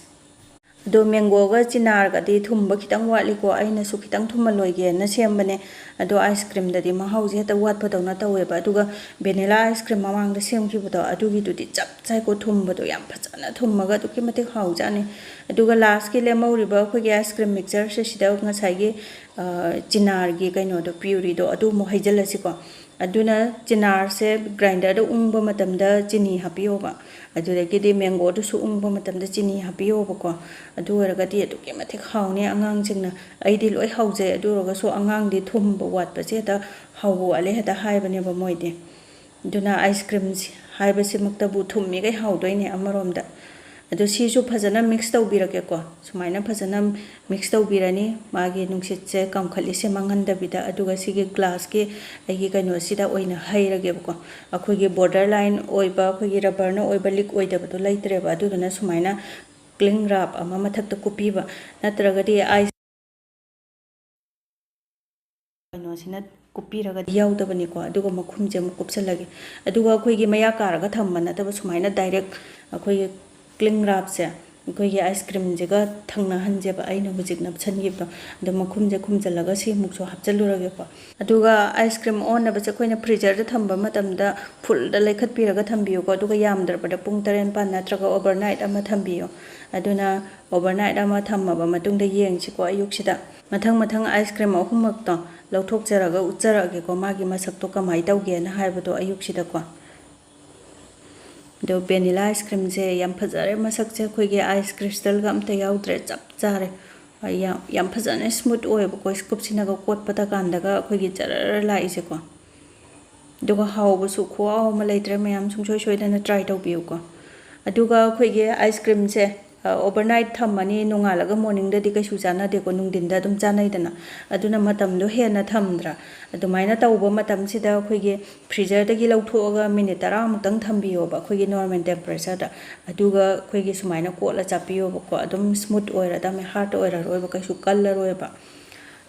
ꯑꯗꯣ ꯃꯦꯡꯒꯣꯒ ꯆꯤꯅꯥꯔꯒꯗꯤ ꯊꯨꯝꯕ ꯈꯤꯇꯪ ꯋꯥꯠꯂꯤꯀꯣ, ꯑꯩꯅꯁꯨ ꯈꯤꯇꯪ ꯊꯨꯝꯍꯜꯂꯣꯏꯒꯦꯅ ꯁꯦꯝꯕꯅꯦ꯫ ꯑꯗꯣ ꯑꯥꯏꯁ ꯀ꯭ꯔꯤꯝꯗꯗꯤ ꯃꯍꯥꯎꯁꯦ ꯍꯦꯛꯇ ꯋꯥꯠꯄꯗꯧꯅ ꯇꯧꯋꯦꯕ꯫ ꯑꯗꯨꯒ ꯚꯦꯅꯤꯂꯥ ꯑꯥꯏꯁ ꯀ꯭ꯔꯤꯝ ꯃꯃꯥꯡꯗ ꯁꯦꯝꯈꯤꯕꯗꯣ, ꯑꯗꯨꯒꯤꯗꯨꯗꯤ ꯆꯞ ꯆꯥꯏꯀꯣ, ꯊꯨꯝꯕꯗꯣ ꯌꯥꯝ ꯐꯖꯅ ꯊꯨꯝꯃꯒ ꯑꯗꯨꯛꯀꯤ ꯃꯇꯤꯛ ꯍꯥꯎꯖꯥꯠꯅꯤ꯫ ꯑꯗꯨꯒ ꯂꯥꯁꯀꯤ ꯂꯦꯝꯍꯧꯔꯤꯕ ꯑꯩꯈꯣꯏꯒꯤ ꯑꯥꯏꯁ ꯀ꯭ꯔꯤꯝ ꯃꯤꯛꯆꯔꯁꯦ, ꯁꯤꯗ ꯉꯁꯥꯏꯒꯤ, ꯑ, ꯆꯤꯅꯥꯔꯒꯤ ꯀꯩꯅꯣꯗꯣ, ꯄ꯭ꯌꯨꯔꯤꯗꯣ, ꯑꯗꯨ ꯑꯃꯨꯛ ꯍꯩꯖꯤꯜꯂꯁꯤꯀꯣ꯫ ꯑꯗꯨꯅ ꯆꯤꯅꯥꯔꯁꯦ ꯒ꯭ꯔꯥꯏꯟꯗꯔꯗ ꯎꯪꯕ ꯃꯇꯝꯗ ꯆꯤꯅꯤ ꯍꯥꯞꯄꯤꯌꯣꯕ, ꯑꯗꯨꯗꯒꯤꯗꯤ ꯃꯦꯡꯒꯣꯗꯨꯁꯨ ꯎꯪꯕ ꯃꯇꯝꯗ ꯆꯤꯅꯤ ꯍꯥꯞꯄꯤꯌꯣꯕꯀꯣ꯫ ꯑꯗꯨ ꯑꯣꯏꯔꯒꯗꯤ ꯑꯗꯨꯛꯀꯤ ꯃꯇꯤꯛ ꯍꯥꯎꯅꯤ꯫ ꯑꯉꯥꯡꯁꯤꯡꯅ, ꯑꯩꯗꯤ ꯂꯣꯏ ꯍꯥꯎꯖꯩ, ꯑꯗꯨ ꯑꯣꯏꯔꯒꯁꯨ ꯑꯉꯥꯡꯗꯤ ꯊꯨꯝꯕ ꯋꯥꯠꯄꯁꯦ ꯍꯦꯛꯇ ꯍꯥꯎꯕ ꯋꯥꯠꯂꯦ ꯍꯦꯛꯇ ꯍꯥꯏꯕꯅꯦꯕ ꯃꯣꯏꯗꯤ꯫ ꯑꯗꯨꯅ ꯑꯥꯏꯁ ꯀ꯭ꯔꯤꯝ ꯍꯥꯏꯕꯁꯤꯃꯛꯇꯕꯨ ꯊꯨꯝꯃꯤꯈꯩ ꯍꯥꯎꯗꯣꯏꯅꯦ ꯑꯃꯔꯣꯝꯗ꯫ ꯑꯗꯣ ꯁꯤꯁꯨ ꯐꯖꯅ ꯃꯤꯛꯁ ꯇꯧꯕꯤꯔꯒꯦꯀꯣ꯫ ꯁꯨꯃꯥꯏꯅ ꯐꯖꯅ ꯃꯤꯛꯁ ꯇꯧꯕꯤꯔꯅꯤ, ꯃꯥꯒꯤ ꯅꯨꯡꯁꯤꯠꯁꯦ ꯀꯥꯝꯈꯠꯂꯤꯁꯦ ꯃꯥꯡꯍꯟꯗꯕꯤꯗ꯫ ꯑꯗꯨꯒ ꯁꯤꯒꯤ ꯒ꯭ꯂꯥꯁꯀꯤ ꯑꯩꯒꯤ ꯀꯩꯅꯣꯁꯤꯗ ꯑꯣꯏꯅ ꯍꯩꯔꯒꯦꯕꯀꯣ꯫ ꯑꯩꯈꯣꯏꯒꯤ ꯕꯣꯔꯗꯔ ꯂꯥꯏꯟ ꯑꯣꯏꯕ, ꯑꯩꯈꯣꯏꯒꯤ ꯔꯕꯔꯅ ꯑꯣꯏꯕ ꯂꯤꯛ ꯑꯣꯏꯗꯕꯗꯣ ꯂꯩꯇ꯭ꯔꯦꯕ꯫ ꯑꯗꯨꯗꯨꯅ ꯁꯨꯃꯥꯏꯅ ꯀ꯭ꯂꯤꯡ ꯔꯥꯞ ꯑꯃ ꯃꯊꯛꯇ ꯀꯨꯞꯄꯤꯕ, ꯅꯠꯇ꯭ꯔꯒꯗꯤ ꯑꯥꯏꯁ ꯀꯩꯅꯣꯁꯤꯅ ꯀꯨꯞꯄꯤꯔꯒꯗꯤ ꯌꯥꯎꯗꯕꯅꯤꯀꯣ꯫ ꯑꯗꯨꯒ ꯃꯈꯨꯝꯁꯦ ꯑꯃꯨꯛ ꯀꯨꯞꯁꯜꯂꯒꯦ꯫ ꯑꯗꯨꯒ ꯑꯩꯈꯣꯏꯒꯤ ꯃꯌꯥ ꯀꯥꯔꯒ ꯊꯝꯕ ꯅꯠꯇꯕ, ꯁꯨꯃꯥꯏꯅ ꯗꯥꯏꯔꯦꯛ ꯑꯩꯈꯣꯏꯒꯤ ꯀ꯭ꯂꯤꯡ ꯔꯥꯞꯁꯦ ꯑꯩꯈꯣꯏꯒꯤ ꯑꯥꯏꯁ ꯀ꯭ꯔꯤꯝꯁꯤꯒ ꯊꯪꯅꯍꯟꯁꯦꯕ, ꯑꯩꯅ ꯍꯧꯖꯤꯛ ꯅꯞꯁꯟꯈꯤꯕꯗꯣ꯫ ꯑꯗꯣ ꯃꯈꯨꯝꯁꯦ ꯈꯨꯝꯖꯤꯜꯂꯒ ꯁꯤ ꯑꯃꯨꯛꯁꯨ ꯍꯥꯞꯆꯤꯜꯂꯨꯔꯒꯦꯀꯣ꯫ ꯑꯗꯨꯒ ꯑꯥꯏꯁ ꯀ꯭ꯔꯤꯝ ꯑꯣꯟꯅꯕꯁꯦ ꯑꯩꯈꯣꯏꯅ ꯐ꯭ꯔꯤꯖꯔꯗ ꯊꯝꯕ ꯃꯇꯝꯗ ꯐꯨꯜꯗ ꯂꯩꯈꯠꯄꯤꯔꯒ ꯊꯝꯕꯤꯌꯨꯀꯣ꯫ ꯑꯗꯨꯒ ꯌꯥꯝꯗ꯭ꯔꯕꯗ ꯄꯨꯡ ꯇꯔꯦꯠ ꯅꯤꯄꯥꯜ ꯅꯠꯇ꯭ꯔꯒ ꯑꯣꯚꯔꯅꯥꯏꯠ ꯑꯃ ꯊꯝꯕꯤꯌꯨ꯫ ꯑꯗꯨꯅ ꯑꯣꯚꯔꯅꯥꯏꯠ ꯑꯃ ꯊꯝꯃꯕ ꯃꯇꯨꯡꯗ ꯌꯦꯡꯁꯤꯀꯣ ꯑꯌꯨꯛꯁꯤꯗ꯫ ꯃꯊꯪ ꯃꯊꯪ ꯑꯥꯏꯁ ꯀ꯭ꯔꯤꯝ ꯑꯍꯨꯝꯃꯛꯇꯣ ꯂꯧꯊꯣꯛꯆꯔꯒ ꯎꯠꯆꯔꯛꯑꯒꯦꯀꯣ, ꯃꯥꯒꯤ ꯃꯁꯛꯇꯣ ꯀꯃꯥꯏꯅ ꯇꯧꯒꯦꯅ ꯍꯥꯏꯕꯗꯣ ꯑꯌꯨꯛꯁꯤꯗꯀꯣ꯫ ꯑꯗꯣ ꯚꯦꯅꯤꯂꯥ ꯑꯥꯏꯁ ꯀ꯭ꯔꯤꯝꯁꯦ ꯌꯥꯝ ꯐꯖꯔꯦ, ꯃꯁꯛꯁꯦ ꯑꯩꯈꯣꯏꯒꯤ ꯑꯥꯏꯁ ꯀ꯭ꯔꯤꯁꯇꯜꯒ ꯑꯝꯇ ꯌꯥꯎꯗ꯭ꯔꯦ, ꯆꯞ ꯆꯥꯔꯦ꯫ ꯌꯥꯝ, ꯌꯥꯝ ꯐꯖꯅ ꯁ꯭ꯃꯨꯠ ꯑꯣꯏꯌꯦꯕꯀꯣ, ꯁ꯭ꯀꯨꯞꯁꯤꯅꯒ ꯀꯣꯠꯄꯗ ꯀꯥꯟꯗꯒ ꯑꯩꯈꯣꯏꯒꯤ ꯖꯔꯔ ꯂꯥꯛꯏꯁꯦꯀꯣ꯫ ꯑꯗꯨꯒ ꯍꯥꯎꯕꯁꯨ ꯈꯨꯍꯥꯎ ꯑꯃ ꯂꯩꯇ꯭ꯔꯦ, ꯃꯌꯥꯝ ꯁꯨꯡꯁꯣꯏ ꯁꯣꯏꯗꯅ ꯇ꯭ꯔꯥꯏ ꯇꯧꯕꯤꯌꯨꯀꯣ꯫ ꯑꯗꯨꯒ ꯑꯩꯈꯣꯏꯒꯤ ꯑꯥꯏꯁ ꯀ꯭ꯔꯤꯝꯁꯦ, ꯑ, ꯑꯣꯚꯔꯅꯥꯏꯠ ꯊꯝꯃꯅꯤ, ꯅꯣꯡꯉꯥꯜꯂꯒ ꯃꯣꯔꯅꯤꯡꯗꯗꯤ ꯀꯩꯁꯨ ꯆꯥꯟꯅꯗꯦꯀꯣ, ꯅꯨꯡꯊꯤꯟꯗ ꯑꯗꯨꯝ ꯆꯥꯅꯩꯗꯅ꯫ ꯑꯗꯨꯅ ꯃꯇꯝꯗꯣ ꯍꯦꯟꯅ ꯊꯝꯗ꯭ꯔꯥ? ꯑꯗꯨꯃꯥꯏꯅ ꯇꯧꯕ ꯃꯇꯝꯁꯤꯗ ꯑꯩꯈꯣꯏꯒꯤ ꯐ꯭ꯔꯤꯖꯔꯗꯒꯤ ꯂꯧꯊꯣꯛꯑꯒ ꯃꯤꯅꯤꯠ ꯇꯔꯥꯃꯨꯛꯇꯪ ꯊꯝꯕꯤꯌꯣꯕ, ꯑꯩꯈꯣꯏꯒꯤ ꯅꯣꯔꯃꯦꯜ ꯇꯦꯝꯄꯔꯦꯆꯔꯗ꯫ ꯑꯗꯨꯒ ꯑꯩꯈꯣꯏꯒꯤ ꯁꯨꯃꯥꯏꯅ ꯀꯣꯠꯂ ꯆꯥꯕꯤꯌꯣꯕꯀꯣ, ꯑꯗꯨꯝ ꯁ꯭ꯃꯨꯠ ꯑꯣꯏꯔꯗꯝꯃꯦ, ꯍꯥꯔꯗ ꯑꯣꯏꯔꯔꯣꯏꯕ, ꯀꯩꯁꯨ ꯀꯜꯂꯔꯣꯏꯕ꯫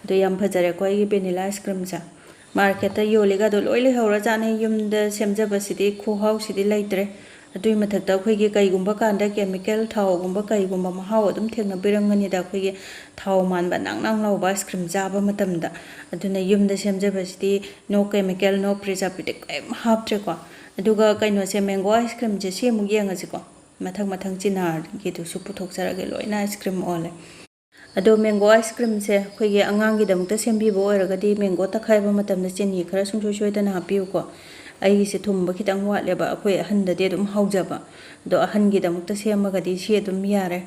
ꯑꯗꯣ ꯌꯥꯝ ꯐꯖꯔꯦꯀꯣ ꯑꯩꯒꯤ ꯚꯦꯅꯤꯂꯥ ꯑꯥꯏꯁ ꯀ꯭ꯔꯤꯝꯁꯦ꯫ ꯃꯥꯔꯀꯦꯠꯇ ꯌꯣꯜꯂꯤꯒꯗꯣ ꯂꯣꯏ ꯂꯩꯍꯧꯔꯖꯥꯠꯅꯤ, ꯌꯨꯝꯗ ꯁꯦꯝꯖꯕꯁꯤꯗꯤ ꯈꯨꯍꯥꯎꯁꯤꯗꯤ ꯂꯩꯇ꯭ꯔꯦ꯫ ꯑꯗꯨꯒꯤ ꯃꯊꯛꯇ ꯑꯩꯈꯣꯏꯒꯤ ꯀꯩꯒꯨꯝꯕ ꯀꯥꯟꯗ ꯀꯦꯃꯤꯀꯦꯜ ꯊꯥꯎꯒꯨꯝꯕ ꯀꯩꯒꯨꯝꯕ ꯃꯍꯥꯎ ꯑꯗꯨꯝ ꯊꯦꯡꯅꯕꯤꯔꯝꯒꯅꯤꯗ, ꯑꯩꯈꯣꯏꯒꯤ ꯊꯥꯎ ꯃꯥꯟꯕ ꯅꯪ ꯅꯪ ꯂꯥꯎꯕ ꯑꯥꯏꯁ ꯀ꯭ꯔꯤꯝ ꯆꯥꯕ ꯃꯇꯝꯗ꯫ ꯑꯗꯨꯅ ꯌꯨꯝꯗ ꯁꯦꯝꯖꯕꯁꯤꯗꯤ no chemical, no preservative, ꯀꯔꯤꯝ ꯍꯥꯞꯇ꯭ꯔꯦꯀꯣ꯫ ꯑꯗꯨꯒ ꯀꯩꯅꯣꯁꯦ, ꯃꯦꯡꯒꯣ ꯑꯥꯏꯁ ꯀ꯭ꯔꯤꯝꯁꯦ ꯁꯤ ꯑꯃꯨꯛ ꯌꯦꯡꯉꯁꯤꯀꯣ꯫ ꯃꯊꯪ ꯃꯊꯪ ꯆꯤꯅꯥꯔꯒꯤꯗꯨꯁꯨ ꯄꯨꯊꯣꯛꯆꯔꯒꯦ, ꯂꯣꯏꯅ ꯑꯥꯏꯁ ꯀ꯭ꯔꯤꯝ ꯑꯣꯜꯂꯦ꯫ ꯑꯗꯣ ꯃꯦꯡꯒꯣ ꯑꯥꯏꯁ ꯀ꯭ꯔꯤꯝꯁꯦ ꯑꯩꯈꯣꯏꯒꯤ ꯑꯉꯥꯡꯒꯤꯗꯃꯛꯇ ꯁꯦꯝꯕꯤꯕ ꯑꯣꯏꯔꯒꯗꯤ ꯃꯦꯡꯒꯣ ꯇꯛꯈꯥꯏꯕ ꯃꯇꯝꯗ ꯆꯤꯅꯤ ꯈꯔ ꯁꯨꯡꯁꯣꯏ ꯁꯣꯏꯗꯅ ꯍꯥꯞꯄꯤꯌꯨꯀꯣ꯫ ꯑꯩꯒꯤꯁꯦ ꯊꯨꯝꯕ ꯈꯤꯇꯪ ꯋꯥꯠꯂꯦꯕ, ꯑꯩꯈꯣꯏ ꯑꯍꯟꯗꯗꯤ ꯑꯗꯨꯝ ꯍꯥꯎꯖꯕ꯫ ꯑꯗꯣ ꯑꯍꯟꯒꯤꯗꯃꯛꯇ ꯁꯦꯝꯃꯒꯗꯤ ꯁꯤ ꯑꯗꯨꯝ ꯌꯥꯔꯦ꯫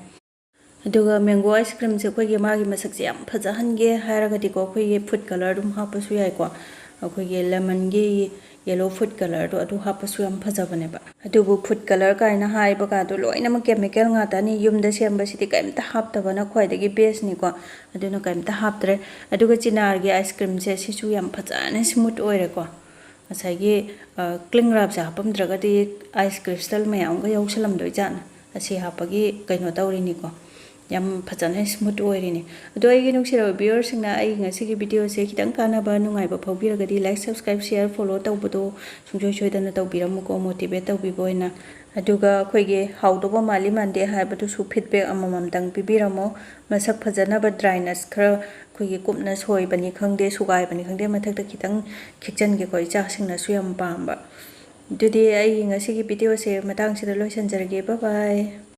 ꯑꯗꯨꯒ ꯃꯦꯡꯒꯣ ꯑꯥꯏꯁ ꯀ꯭ꯔꯤꯝꯁꯦ ꯑꯩꯈꯣꯏꯒꯤ ꯃꯥꯒꯤ ꯃꯁꯛꯁꯦ ꯌꯥꯝ ꯐꯖꯍꯟꯒꯦ ꯍꯥꯏꯔꯒꯗꯤꯀꯣ, ꯑꯩꯈꯣꯏꯒꯤ ꯐꯨꯗ ꯀꯂꯔ ꯑꯗꯨꯝ ꯍꯥꯞꯄꯁꯨ ꯌꯥꯏꯀꯣ꯫ ꯑꯩꯈꯣꯏꯒꯤ ꯂꯦꯃꯟꯒꯤ ꯌꯦꯂꯣ ꯐꯨꯗ ꯀꯂꯔꯗꯣ ꯑꯗꯨ ꯍꯥꯞꯄꯁꯨ ꯌꯥꯝ ꯐꯖꯕꯅꯦꯕ꯫ ꯑꯗꯨꯕꯨ ꯐꯨꯗ ꯀꯂꯔ ꯀꯥꯏꯅ ꯍꯥꯏꯕꯒꯗꯣ ꯂꯣꯏꯅꯃꯛ ꯀꯦꯃꯤꯀꯦꯜ ꯉꯥꯛꯇꯅꯤ꯫ ꯌꯨꯝꯗ ꯁꯦꯝꯕꯁꯤꯗꯤ ꯀꯔꯤꯝꯇ ꯍꯥꯞꯇꯕꯅ ꯈ꯭ꯋꯥꯏꯗꯒꯤ ꯕꯦꯁꯅꯤꯀꯣ꯫ ꯑꯗꯨꯅ ꯀꯔꯤꯝꯇ ꯍꯥꯞꯇ꯭ꯔꯦ꯫ ꯑꯗꯨꯒ ꯆꯤꯅꯥꯔꯒꯤ ꯑꯥꯏꯁ ꯀ꯭ꯔꯤꯝꯁꯦ ꯁꯤꯁꯨ ꯌꯥꯝ ꯐꯖꯅ ꯁ꯭ꯃꯨꯠ ꯑꯣꯏꯔꯦꯀꯣ꯫ ꯉꯁꯥꯏꯒꯤ, ꯑ, ꯀ꯭ꯂꯤꯡ ꯔꯥꯞꯁꯦ ꯍꯥꯞꯄꯝꯗ꯭ꯔꯒꯗꯤ ꯑꯥꯏꯁ ꯀ꯭ꯔꯤꯁꯇꯜ ꯃꯌꯥꯝ ꯑꯃꯒ ꯌꯥꯎꯁꯜꯂꯝꯗꯣꯏꯖꯥꯠꯅꯤ꯫ ꯑꯁꯤ ꯍꯥꯞꯄꯒꯤ ꯀꯩꯅꯣ ꯇꯧꯔꯤꯅꯤꯀꯣ꯫ ꯌꯥꯝ ꯐꯖꯅ ꯁ꯭ꯃꯨꯠ ꯑꯣꯏꯔꯤꯅꯤ꯫ ꯑꯗꯣ ꯑꯩꯒꯤ ꯅꯨꯡꯁꯤꯔꯕ ꯚ꯭ꯌꯨꯋꯔꯁꯤꯡꯅ ꯑꯩꯒꯤ ꯉꯁꯤꯒꯤ ꯚꯤꯗꯤꯑꯣꯁꯦ ꯈꯤꯇꯪ ꯀꯥꯟꯅꯕ, ꯅꯨꯡꯉꯥꯏꯕ ꯐꯥꯎꯕꯤꯔꯒꯗꯤ like, subscribe, share, follow ꯇꯧꯕꯗꯣ ꯁꯨꯡꯁꯣꯏ ꯁꯣꯏꯗꯅ ꯇꯧꯕꯤꯔꯝꯃꯨꯀꯣ, ꯃꯣꯇꯤꯚꯦꯠ ꯇꯧꯕꯤꯕ ꯑꯣꯏꯅ꯫ ꯑꯗꯨꯒ ꯑꯩꯈꯣꯏꯒꯤ ꯍꯥꯎꯗꯧꯕ ꯃꯥꯜꯂꯤ ꯃꯥꯟꯗꯦ ꯍꯥꯏꯕꯗꯨꯁꯨ feedback ꯑꯃꯃꯝꯇꯪ ꯄꯤꯕꯤꯔꯝꯃꯣ꯫ ꯃꯁꯛ ꯐꯖꯅꯕ dryness ꯈꯔ, ꯑꯩꯈꯣꯏꯒꯤ ꯀꯨꯞꯅ ꯁꯣꯏꯕꯅꯤ ꯈꯪꯗꯦ, ꯁꯨꯒꯥꯏꯕꯅꯤ ꯈꯪꯗꯦ, ꯃꯊꯛꯇ ꯈꯤꯇꯪ ꯈꯤꯛꯆꯟꯒꯦꯀꯣ, ꯏꯆꯥꯁꯤꯡꯅꯁꯨ ꯌꯥꯝ ꯄꯥꯝꯕ꯫ ꯑꯗꯨꯗꯤ ꯑꯩꯒꯤ ꯉꯁꯤꯒꯤ videoꯁꯦ ꯃꯇꯥꯡꯁꯤꯗ ꯂꯣꯏꯁꯤꯟꯖꯔꯒꯦ꯫ Bye bye꯫